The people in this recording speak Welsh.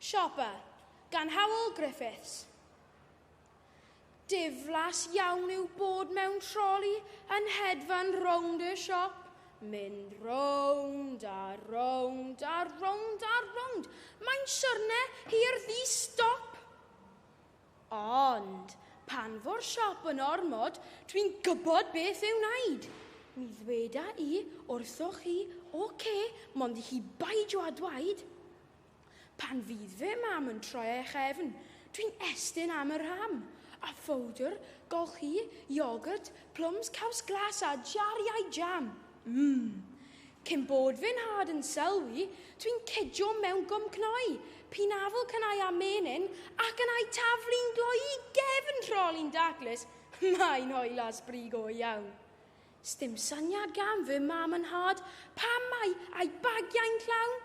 Siopa, gan Howell Griffiths. Diflas iawn yw bod mewn troli yn hedfan rownd y siop. Mynd rownd a rownd a rownd a rownd. Mae'n siwrne hir ddi-stop. Ond, pan fo'r siop yn ormod, dwi'n gwybod beth i'w wneud. Mi ddweda i wrthoch chi, oce, mond i chi baidio â dwaid. Pan fydd fy mam yn troi ei chefn, dwi'n estyn am y rham, a phowdr, golchi, iogwrt, plums, caws glas a jariau jam. Mmm. Cyn bod fy nhad yn sylwi, dwi'n cydio mewn gwm cnoi, pinafal cynnau a menyn, ac yn ei taflu'n gloi i gefn troli'n daclus. Mae'n hoelas bri go iawn. Sdim syniad gan fy mam yn nhad pam mae ei bagiau'n llawn.